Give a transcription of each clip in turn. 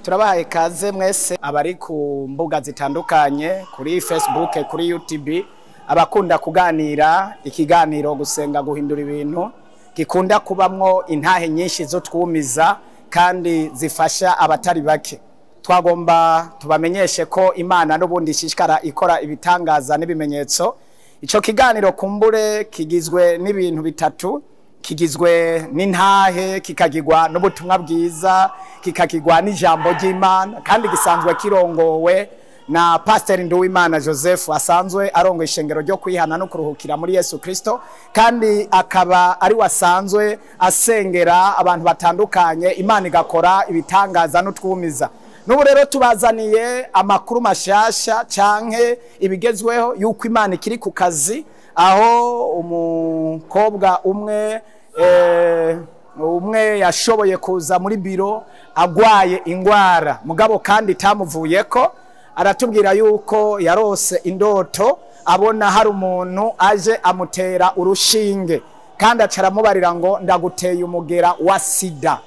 Turabahaye kaze mwese abari ku mbuga zitandukanye, kuri Facebook, kuri YouTube, abakunda kuganira ikiganiro Gusenga Guhindura Ibintu, gikunda kubamwo intahe nyinshi zo twumiza kandi zifasha abatari bake. Twagomba tubamenyeshe ko Imana n'ubundi ishishikara ikora ibitangaza n'ibimenyetso. Ico kiganiro kumbure kigizwe n'ibintu bitatu: kigizwe n'intahe, kikagirwa n'ubutumwa bwiza, kikagirwa n'ijambo ry'Imana, kandi gisanzwe kirongowe na Pastor Nduwimana Joseph, asanzwe arongoye ishengero ryo kwihana no kuruhukira muri Yesu Kristo, kandi akaba ari wasanzwe asengera abantu batandukanye, Imana igakora ibitangaza n'utwumiza. N'ubu rero tubazaniye amakuru mashasha canke ibigezweho yuko Imana ikiri ku kazi, aho umukobwa umwe yashoboye kuza muri biro agwaye ingwara, mugabo kandi itamuvuyeko. Aratubwira yuko yarose indoto abona hari umuntu aje amutera urushinge, kandi aca aramubarira ngo ndaguteye umugera wa sida.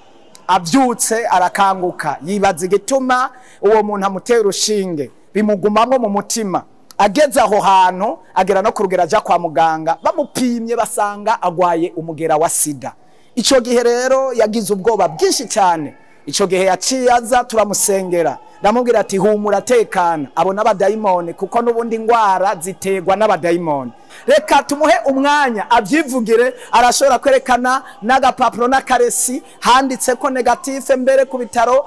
Abyutse arakanguka yibaza igituma uwo muntu amuteye urushinge, bimugumamwo mu mutima. Ageze aho hantu agera no kurugera aja kwa muganga, bamupimye basanga agwaye umugera wa sida. Ico gihe rero yagize ubwoba bwinshi cyane. Ico gihe yaciye aza turamusengera, ndamubwira ati humura, tekana, abo n'abadayimoni, kuko n'ubundi ngwara ziterwa n'abadayimoni. Reka tumuhe umwanya abyivugire. Arashobora kwerekana n'agapapuro n'akaresi handitse ko négatif, mbere ku bitaro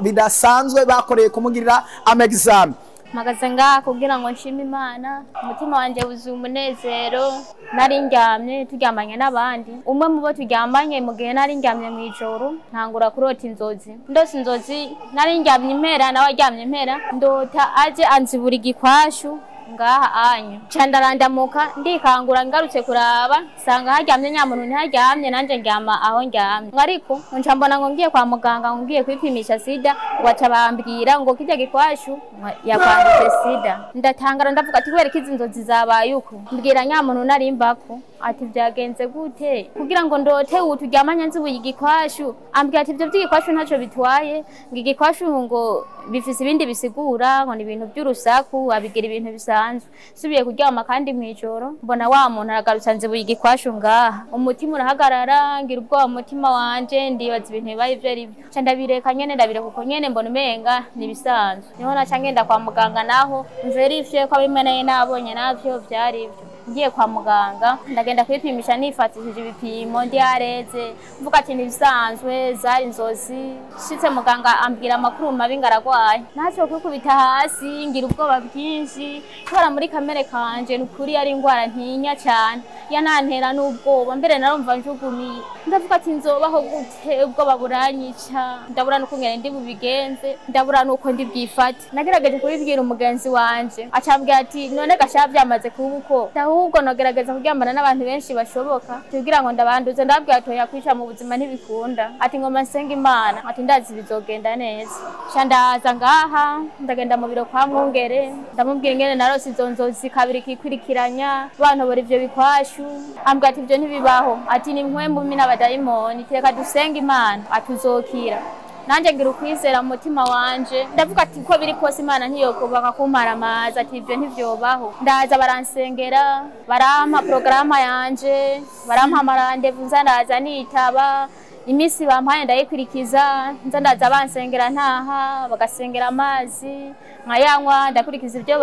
bidasanzwe bakoreye kumugirira ama examen. Mpagaze ngaha kugira ngo nshime Imana. Umutima wanje wuzuye umunezero. Nari ndyamye, turyamanye n'abandi. Umwe mu bo turyamanye, mu gihe nari ndyamye mu ijoro, ntangura kurota inzozi. Ndose inzozi, nari ndyamye impera, nawe aryamye impera. Ndota aje anzibura igikwashu ngaha anyu, nca ndarandamuka, ndikangura. Ngarutse kuraba nsanga haryamye nyamuntu, ntiharyamye, nanje ndyama aho ndyamye. Ariko nca mbona ngo ngiye kwa muganga, ngo ngiye kwipimisha sida, ngo baca bambwira ngo kirya gikwashu yakwanduje sida. Ndatangara, ndavuga ati kubera ko izi nzozi zabaye uko? Mbwira nyamuntu narimbako ati byagenze gute kugira ngo ndote ubu turyamanye nzibuye igikwashu? Ambwira ati ibyo by'igikwashu ntacyo bitwaye, ngo igikwashu ngo bifise ibindi bisigura, ngo ni ibintu by'urusaku, abigira ibintu bisanzwe. Subiye kuryama kandi mw'ijoro, mbona wa muntu aragarutse nzibuye igikwashu ngaha. Umutima urahagarara, ngira ubwoba mu mutima wanje, ndibaza ibintu bibaye ivyo ari byo. Nca ndabireka nyene, ndabireka uko nyene, mbona umenga ni ibisanzwe. Niho naca ngenda kwa muganga, naho mverifye ko abimwe naye nabonye navyo vyari ivyo. Ngiye kwa muganga, ndagenda kwipimisha, nifatishije ibipimo, ndi areze, mvuga ati ntibisanzwe, zari inzozi. Shitse, muganga ambwira amakuru mabi, ngo aragwaye. Ntacyo kwikubita hasi, ngira ubwoba bwinshi, kubera muri kamere kanje ni ukuri ari ingwara ntinya cyane, yanantera n'ubwoba. Mbere narumva njugumiye, ndavuga ati nzobaho gute? Ubwoba buranyica, ndabura n'ukungene ndi bubigenze, ndabura n'uko ndi bwifate. Nagerageje kubibwira umugenzi wanje, acambwira ati none gasha byamaze kuba uko, ahubwo nogerageza kuryamana n'abantu benshi bashoboka kugira ngo ndabanduze. Ndabwira ati oya, kwica mu buzima ntibikunda. Ati ngoma nsenga Imana, ati ndazi bizogenda neza. Nca ndaza ngaha, ndagenda mu biro kwa mwungere, ndamubwira ingene narose izo nzozi kabiri kikwirikiranya, bantobora ivyo bikwashu. Ambwira ati ivyo ntibibaho, ati ni mpwemu mbi n'abadayimoni, reka dusenga Imana, atuzokira. Nanjye ngira ukwizera mu mutima wanje, ndavuga ati uko biri kose Imana ntiyokubaka kumpara amazi, ati ibyo ntivyobaho. Ndaza, baransengera, barampa porogaramu yanje, barampa ama rendez-vous, nza ndaza nitaba. Iminsi bampaye ndayikurikiza, nza ndaza bansengera, ntaha bagasengera amazi nkayanywa, ndakurikiza ibyo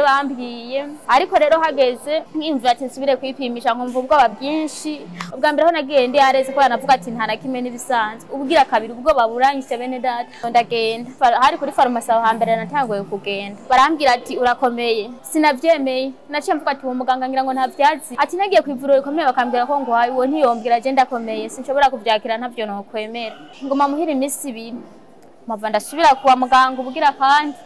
bambwiye. Ariko rero hageze nkimva ati nsubire kwipimisha, nkumva ubwoba bwinshi. Ubwa mbere ho nagiye ndi yareze ko yanavuga ati nta na kimwe, n'ibisanzwe. Ubwira kabiri ubwoba buranyishe, bene data, ndagenda. Hari kuri farumasi aho hambere natanguye kugenda, barambwira ati urakomeye. Sinavyemeye, naciye mvuga ati uwo muganga ngira ngo nta vyatsi, ati nagiye ku ivuriro rikomeye bakambwira ko ngo uwo ntiyombwira je ndakomeye, sinshobora kuvyakira, ntavyo nokwemera. Nguma muhira iminsi 2, mpava ndasubira kuwa muganga. Ubugira kandi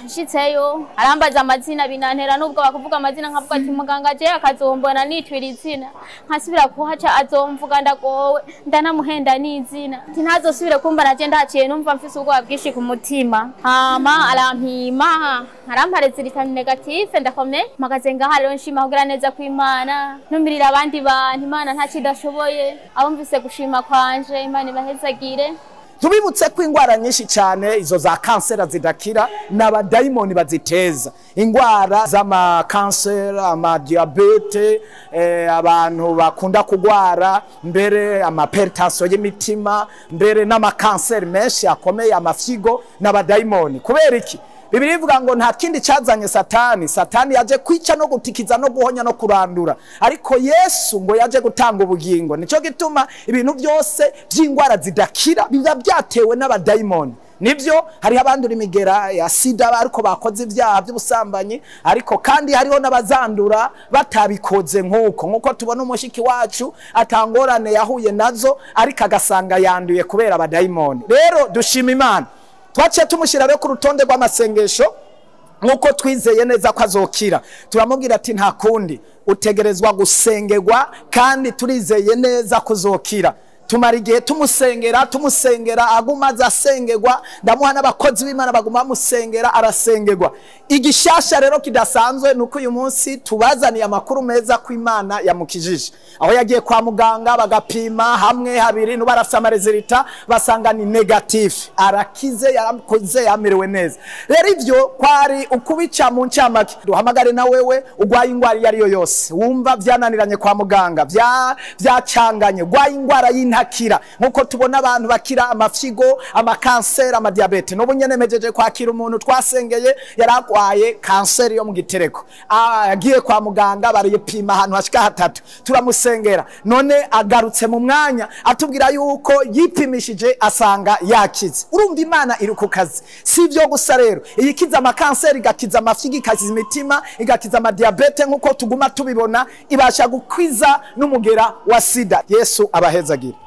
nshitseyo arambaza amazina, binantera nubwo bakuvuga amazina, nkavuga ati muganga je akazombona nitwira izina nkasubira kuhaca azomvuga ndagowe, ndanamuhenda n'izina, ati ntazosubire kumbona je ndaciye numva mfise ubwoba bwinshi ku mutima. Hama arampima, arampa résultat négatif, ndakomeye. Mpagaze ngaha rero nshima kugira neza kw'Imana, ntumirira abandi bantu Imana nta kidashoboye. Abumvise gushima kwanje, Imana ibahezagire. Tubibutse ko ingwara nyinshi cyane izo za kansera zidakira n'abadayimoni baziteza, ingwara z'amakansera, amadiyabete, abantu bakunda kugwara mbere amaperitasiyo y'imitima, mbere n'amakanseri menshi akomeye, amafyigo n'abadayimoni. Kubera iki? Bibiliya ivuga ngo nta kindi cyazanye Satani. Satani yaje kwica no gutikiza no guhonya no kurandura, ariko Yesu ngo yaje gutanga ubugingo. Nico gituma ibintu byose by'ingwara zidakira biba byatewe n'abadayimoni. Nibyo, hariho abandura imigera ya sida ariko bakoze ibyaha by'ubusambanyi, ariko kandi hariho n'abazandura batabikoze, nk'uko tubona umushiki wacu atangorane yahuye nazo, ariko agasanga yanduye kubera abadayimoni. Rero dushima Imana, twaciye tumushyira rero ku rutonde rw'amasengesho nk'uko twizeye neza ko azokira. Turamubwira ati nta kundi, utegerezwa gusengerwa kandi turizeye neza ko uzokira. Tumara igihe tumusengera, aguma aza asengerwa, ndamuha n'abakozi b'Imana baguma bamusengera, arasengerwa. Igishasha rero kidasanzwe ni uko uyu munsi tubazaniye amakuru meza ko Imana yamukijije. Aho yagiye kwa muganga bagapima hamwe habiri, nuba arafise amaresultat basanga ni negatif, arakize, yarakoze, yamerewe neza. Rero ivyo kwari ukubica mu ncamake. Duhamagare na wewe ugwaye ingwara iyo ariyo yose, wumva vyananiranye kwa muganga, vyacanganye, ugwaye ingwara y'intakira, nkuko tubona abantu bakira amafyigo, amakanseri, amadiabete. N'ubu nyene mejeje kwakira umuntu twasengeye yaragwaye kanseri yo mu gitereko, agiye kwa muganga barayipima ahantu hashika hatatu, turamusengera, none agarutse mu mwanya atubwira yuko yipimishije asanga yakize. Urumva Imana iri ku kazi. Si ibyo gusa rero, iyikiza amakanseri, igakiza amafyigo, igakiza imitima, igakiza amadiabete, nkuko tuguma tubibona, ibasha gukwiza n'umugera wa sida. Yesu abahezagire.